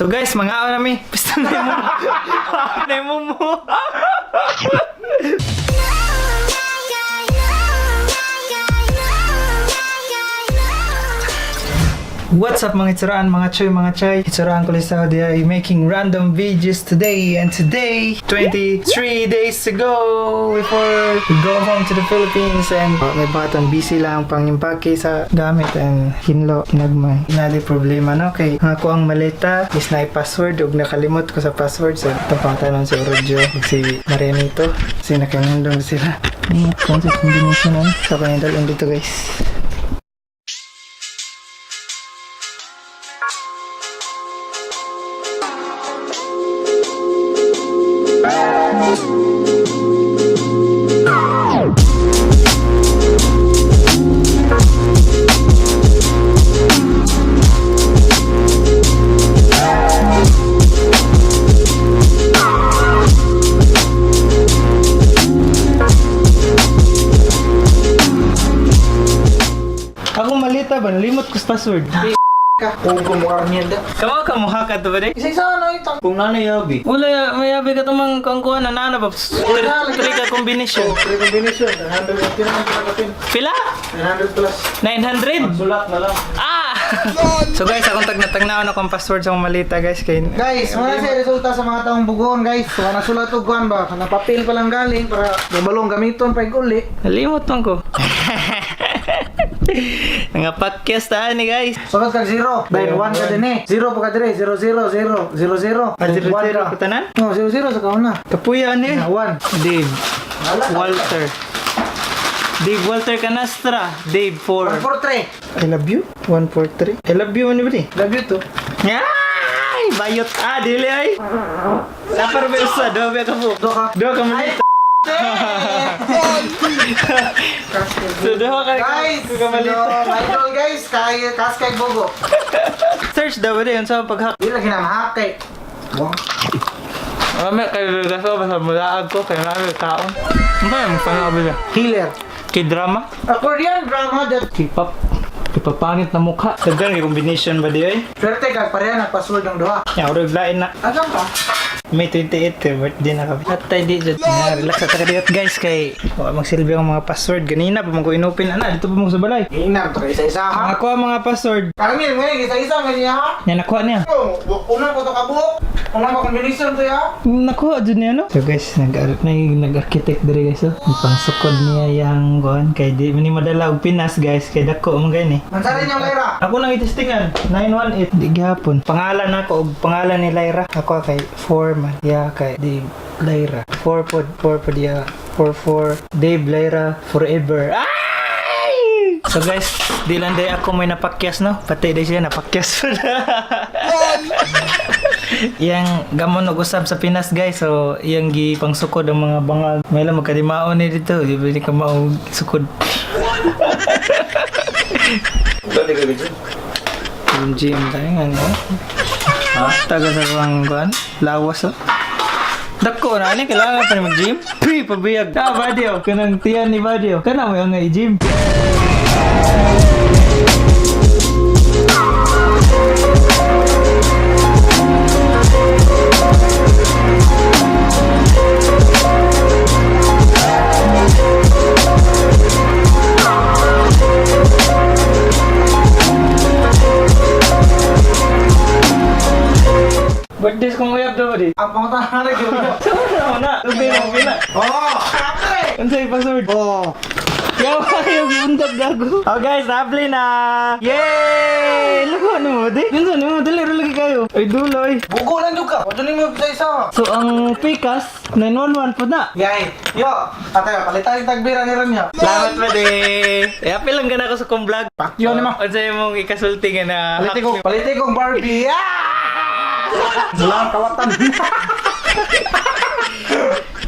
So guys, mga nami. Basta na mo. Na mo. What's up mga itsuraan, mga choy, mga chay? Itsuraan ko lang ay making random videos today. And today, 23 days to go before we go home to the Philippines. And may batang busy lang pang impake sa gamit and hinlo, kinagmay. Inali problema, no? Kay nga ko ang maleta is na password ug nakalimot ko sa password. So, itong pangtanon si Orojo ug si Marianito. Kasi nakanindong sila. Ingat sa combination, ano? So, kaya dalhin dito, guys. Ako malita ba? Nalimot ko sa password. Ka. Kung kumuha niya da. Kamo ka muha ka to ba di? Isa-isa na ito. Kung nanay yabi. Wala, may yabi ka tumang kangkuhan na nana ba? Three ka combination. Three combination. 900 na kapin. Pila? 900 plus. 900? Sulat na lang. Ah! So guys, akong tagna-tagnaon akong password sa akong malita, guys, kay Guys, wala siya resulta sa mga taong bugoon, guys. So, nasulat og kuan ba? Kana papel pa lang galing para mabalong gamiton pa uli. Nalimot man ko. Nga podcast ta ni guys. Sunod kag 0. Then 1 ka din eh. 0 pa ka dire. 0 0 0 0 0. Ah, zero, zero ko tanan? No, 0 0 sa kauna. Kapuya ni. Na 1. Dave Walter. Dave Walter Canastra. Dave 4. 1 4 3. I love you. 1 4 3. I love you ano ba ni? Love you too. Ay, bayot. Ah, dili ay. Sapar ba usa, duha ba ka po? Duha ka. Duha ka malita. So duha ka Guys, ka malita. so, idol guys, kay kas kay bugo. Search daw ba yun sa pag-hack? Di lagi na mahakay. Wow. Marami kayo gaso, basta mulaag ko, kaya marami taon. Ano ba yung panabi niya? Healer. K-drama? A Korean drama that K-pop? Ipapanit na mukha. Daghan kay combination ba di ay? Swerte kag pareha nagpassword ang duha. Ya, urag lain na. Asan ka? May 28 eh, birthday na kami. At tayo di dyan. Na, relax at kadiyot guys kay wa magsilbi ang mga password. Ganina pa man ko inopen ana dito pa mo sa balay. Inam to isa-isa ha. Ang ako ang mga password. Karamil mo isa-isa nga niya ha. Nya nakuha niya. Oh, unang ko to kabuok. Unang ko combination to ya. Nakuha dyan niya no. So guys, nag-architect diri guys oh. Ang pangsukod niya yang kuan kay di man ni madala og Pinas guys kay dako man gani. Mansarin yung Lyra. Ako lang itestingan 918 di gihapon. Pangalan nako og pangalan ni Lyra. Ako kay 4 man. Ya kay Dave Lyra. 4 pod 4 pod ya 4 4 Dave Lyra forever. Ay! So guys, di lang day ako may napakyas no. Pati day siya napakyas pa na. Yang gamon og usab sa Pinas guys. So iyang gi pangsukod ang mga bangag. May lang magkadimaon ni dito. Di ba di ka maog sukod. Gym gym tayo nga no? Ha? Taga sa kuang kuan? Lawas oh. Dako na ani kailangan pa ni mag-gym. Pri pabiyag. Ah, buddy oh. Kanang tiyan ni buddy oh. Kana mo yung nga i-gym. Birthday kong uyab daw buddy. Ang pangutan na gyud. Sama na na. Tubig mo pila. Oh, kapre. Unsay password? Oh. Yawa yung giundap gago. Oh guys, nabli na. Yay! Lugo ano mo di? Yun mo dali ra lagi kayo. Ay duloy. Bugo lang jud ka. Wala nimo isa-isa. So ang Pikas 911 po na. Yay. Yo, atay palitan yung tagbira ni Ron yo. Salamat pa di. Eh, apil lang gana ko sa kong vlog. Pakyo ni ma. Unsa imong ikasulti nga na Paliti kong Barbie. Ah! Wala ang kawatan.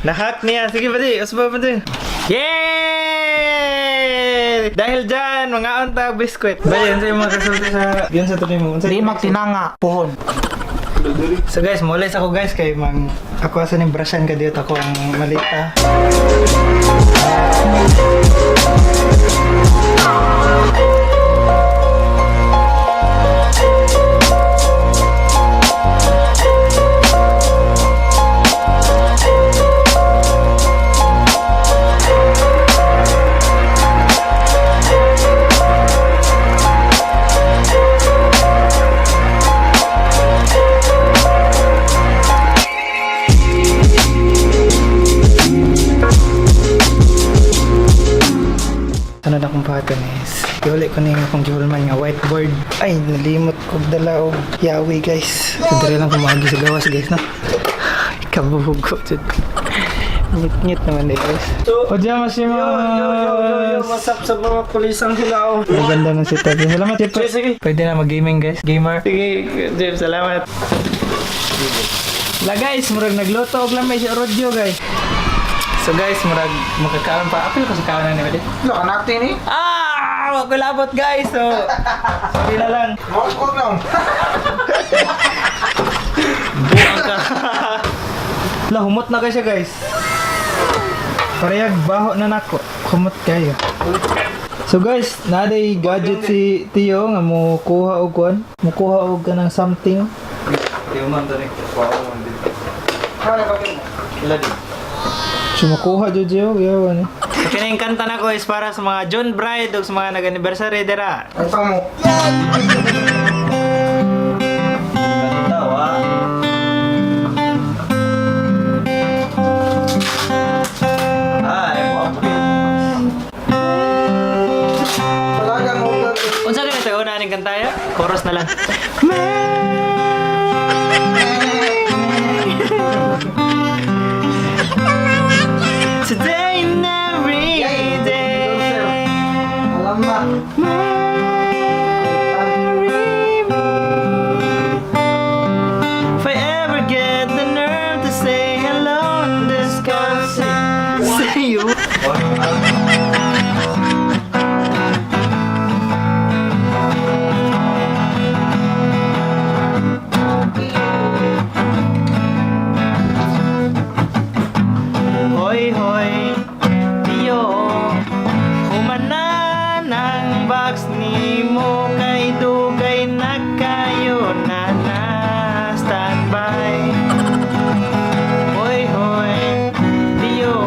Na-hack niya. Sige pa di, usba pa di. Yay! Dahil dyan, mga unta biskwit. Ba, yun sa imong kasulti sa yun sa tuloy mo. Unsa Di magtinanga, pohon. So guys, muli sa ako guys kay mang ako asa ning brashan ka dito ako ang malita. ko na yung akong gihulman nga whiteboard. Ay, nalimot ko dala og yawi, guys. So, diri lang kumaagi sa gawas, guys, no? Kabuhugo jud. Ngit-ngit naman eh, guys. Ojama shimasu! What's up sa mga pulisang hilaw? Maganda ng setup. Salamat, Jeff. Sige. Pwede na mag-gaming, guys. Gamer. Sige, Jeff, salamat. La guys, murag nagluto og lamay si Rodyo, guys. So guys, murag makakaon pa. Apil ko sa kaonan ni Wade. Lo anak ni. Ah! Wag ko labot, guys. So, sorry na lang. Mo ko lang. Buang ka. La, humot na kayo siya, guys. Parehag baho na nako. Humot kayo. So guys, naday gadget si Tio nga mo kuha og kuan, mo kuha og kanang something. Tiyo man to ni. Wow man din. Ano ba mo? Ila din. So makuha jud siya, yawa ni. So kining kanta nako is para sa mga June bride ug sa mga nag-anniversary dira. Ang mo. Kanta wa. Ay, mo apil. Talagang mo. Unsa gani tayo una ning kanta ya? Chorus na lang. Today and every day. Alam na. Marry me. If I ever get the nerve to say hello and discuss it, say you. Hoy, hoy, tiyo, humana ng box ni mo kay dugay na kayo na na standby. Hoy, hoy, tiyo,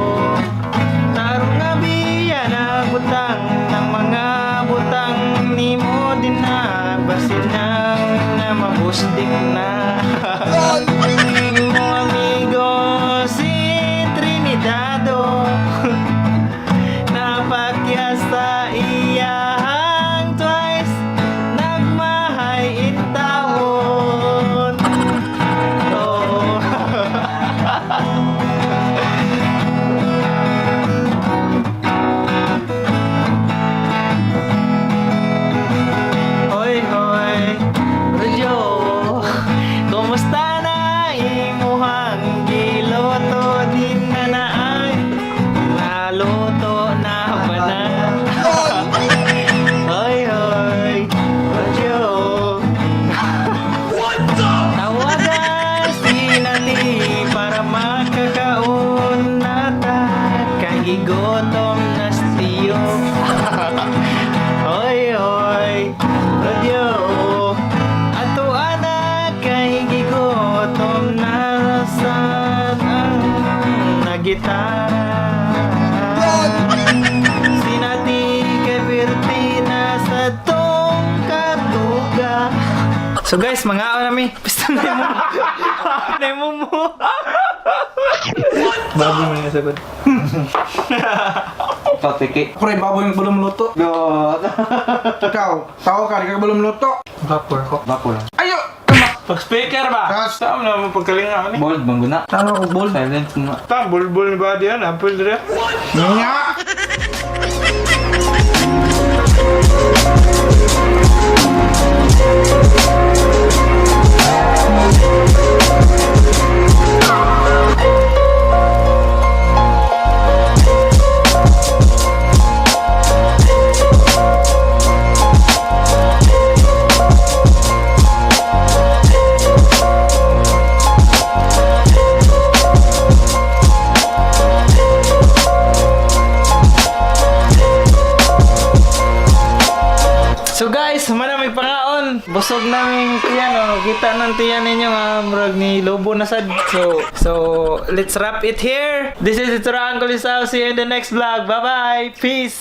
tarong nga biya na butang ng mga butang ni mo din na basin na na mabustik na. Mo amigo si Trinidado Napakyas sa iyahang twice nagmahay in taon. Oh. Hoy, hoy, Rodyo, kumusta na imuhang giloto din na na ay naluto na ba na? Hoy, hoy, Rodyo, tawagan si Nani para makakaon na ta kay gigutom na siyo. Hoy, hoy, radyo. Ato anak kay gigutom na sa ang nagitara. Sinati kay Bertina sa tong katuga. So guys, mga nami. Basta na mo. Na mo mo. Bago mo na sagot. Patiki. Pre, baboy yung belum luto. Go. Ikaw, tao ka, di ka belum luto. Vapor ko. Bako lang. Ayo! Pag speaker ba? Gas. Saan mo naman pagkalinga ni? Bold bang guna? Tama ko, bold. Silent na. Tang bulbul ni body yan, apil dire. Nya! So guys, mana may pangaon. Busog naming tiyan oh. Kita ng tiyan ninyo nga murag ni Lobo na sad. So let's wrap it here. This is Itura Uncle Isao. See you in the next vlog. Bye bye. Peace.